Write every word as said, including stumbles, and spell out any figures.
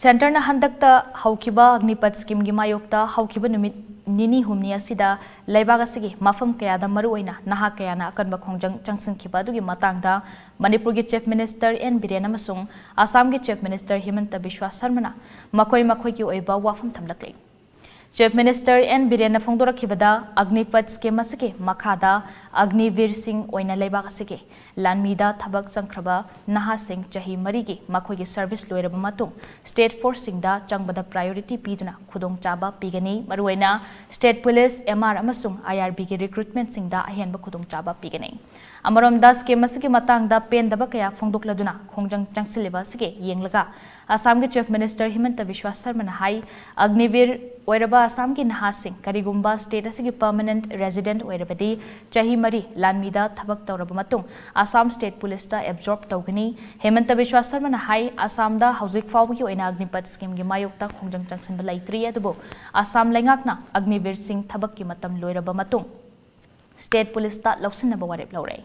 ꯁꯦꯟꯇꯔꯅ ꯍꯟꯗꯛꯇ ꯍꯧꯈꯤꯕ ꯑꯒꯅꯤꯄꯠ ꯁ꯭ꯀꯤꯝꯒꯤ ꯃꯥꯌꯣꯛꯇ ꯍꯧꯈꯤꯕ ꯅꯨꯃꯤꯠ ꯅꯤꯅꯤ ꯍꯨꯝꯅꯤ ꯑꯁꯤꯗ ꯂꯩꯕꯥꯛ ꯑꯁꯤꯒꯤ ꯃꯐꯝ ꯀꯌꯥꯗ ꯃꯔꯨꯑꯣꯏꯅ ꯅꯍꯥ ꯀꯌꯥꯅ ꯑꯀꯟꯕ ꯈꯣꯡꯖꯪ ꯆꯪꯁꯤꯟꯈꯤꯕ ꯑꯗꯨꯒꯤ ꯃꯇꯥꯡꯗ ꯃꯅꯤꯄꯨꯔꯒꯤ Chief Minister ꯑꯦꯟ ꯕꯤꯔꯦꯟ ꯑꯃꯁꯨꯡ ꯑꯁꯥꯝꯒꯤ Chief Minister ꯍꯤꯃꯟꯇ ꯕꯤꯁ꯭ꯋꯥ ꯁꯔꯃꯅ ꯃꯈꯣꯏ ꯃꯈꯣꯏꯒꯤ ꯑꯣꯏꯕ ꯋꯥꯐꯝ ꯊꯝꯂꯛꯂꯤ꯫ Chief Minister ꯑꯦꯟ ꯕꯤꯔꯦꯟꯅ ꯐꯣꯡꯗꯣꯔꯛꯈꯤꯕꯗ, ꯑꯒꯅꯤꯄꯠ ꯁ꯭ꯀꯤꯝ ꯑꯁꯤꯒꯤ ꯃꯈꯥꯗ ꯑꯒꯅꯤꯕꯤꯔꯁꯤꯡ ꯑꯣꯏꯅ ꯂꯩꯕꯥꯛ ꯑꯁꯤꯒꯤ ꯂꯥꯟꯃꯤꯗ ꯊꯕꯛ ꯆꯪꯈ꯭ꯔꯕ ꯅꯍꯥꯁꯤꯡ ꯆꯍꯤ ꯃꯔꯤꯒꯤ ꯃꯈꯣꯏꯒꯤ ꯁꯔꯚꯤꯁ ꯂꯣꯏꯔꯕ ꯃꯇꯨꯡ ꯁ꯭ꯇꯦꯠ ꯐꯣꯔꯁꯁꯤꯡꯗ ꯆꯪꯕꯗ ꯄ꯭ꯔꯥꯏꯌꯣꯔꯤꯇꯤ ꯄꯤꯗꯨꯅ ꯈꯨꯗꯣꯡꯆꯥꯕ ꯄꯤꯒꯅꯤ꯫ ꯃꯔꯨꯑꯣꯏꯅ ꯁ꯭ꯇꯦꯠ ꯄꯨꯂꯤꯁ, ꯑꯦꯝ ꯑꯥꯔ ꯑꯃꯁꯨꯡ ꯑꯥꯏ ꯑꯥꯔ ꯕꯤꯒꯤ ꯔꯤꯀ꯭ꯔꯨꯠꯃꯦꯟꯠꯁꯤꯡꯗ ꯑꯍꯦꯟꯕ ꯈꯨꯗꯣꯡꯆꯥꯕ ꯄꯤꯒꯅꯤ꯫ ꯑꯃꯔꯣꯝꯗ, ꯁ꯭ꯀꯤꯝ ꯑꯁꯤꯒꯤ ꯃꯇꯥꯡꯗ ꯄꯦꯟꯗꯕ ꯀꯌꯥ ꯐꯣꯡꯗꯣꯛꯂꯗꯨꯅ ꯈꯣꯡꯖꯪ ꯆꯪꯁꯤꯜꯂꯤꯕ ꯑꯁꯤꯒꯤ ꯌꯦꯡꯂꯒ ꯑꯁꯥꯝꯒꯤ Chief Minister ꯍꯤꯃꯟꯇ ꯕꯤꯁ꯭ꯋꯥ ꯁꯔꯃꯅ ꯍꯥꯏ, ꯑꯒꯅꯤꯕꯤꯔ ꯑꯣꯏꯔꯕ ꯑꯁꯥꯝꯒꯤ ꯅꯍꯥꯁꯤꯡ ꯀꯔꯤꯒꯨꯝꯕ ꯁ꯭ꯇꯦꯠ ꯑꯁꯤꯒꯤ ꯄꯔꯃꯅꯦꯟꯠ ꯔꯦꯁꯤꯗꯦꯟꯠ ꯑꯣꯏꯔꯕꯗꯤ ꯆꯍꯤ ꯃꯔꯤ ꯂꯥꯟꯃꯤꯗ ꯊꯕꯛ ꯇꯧꯔꯕ ꯃꯇꯨꯡ ꯑꯁꯥꯝ ꯁ꯭ꯇꯦꯠ ꯄꯨꯂꯤꯁꯇ ꯑꯦꯕꯖꯣꯔꯕ ꯇꯧꯒꯅꯤ꯫ ꯍꯤꯃꯟꯇ ꯕꯤꯁ꯭ꯋꯥ ꯁꯔꯃꯅ ꯍꯥꯏ, ꯑꯁꯥꯝꯗ ꯍꯧꯖꯤꯛ ꯐꯥꯎꯕꯒꯤ ꯑꯣꯏꯅ ꯑꯒꯅꯤꯄꯠ ꯁ꯭ꯀꯤꯝꯒꯤ ꯃꯥꯌꯣꯛꯇ ꯈꯣꯡꯖꯪ ꯆꯪꯁꯤꯟꯕ ꯂꯩꯇ꯭ꯔꯤ, ꯑꯗꯨꯕꯨ ꯑꯁꯥꯝ ꯂꯩꯉꯥꯛꯅ ꯑꯒꯅꯤꯕꯤꯔꯁꯤꯡ ꯊꯕꯛꯀꯤ ꯃꯇꯝ ꯂꯣꯏꯔꯕ ꯃꯇꯨꯡ ꯁ꯭ꯇꯦꯠ ꯄꯨꯂꯤꯁꯇ ꯂꯧꯁꯤꯟꯅꯕ ꯋꯥꯔꯦꯞ ꯂꯧꯔꯦ꯫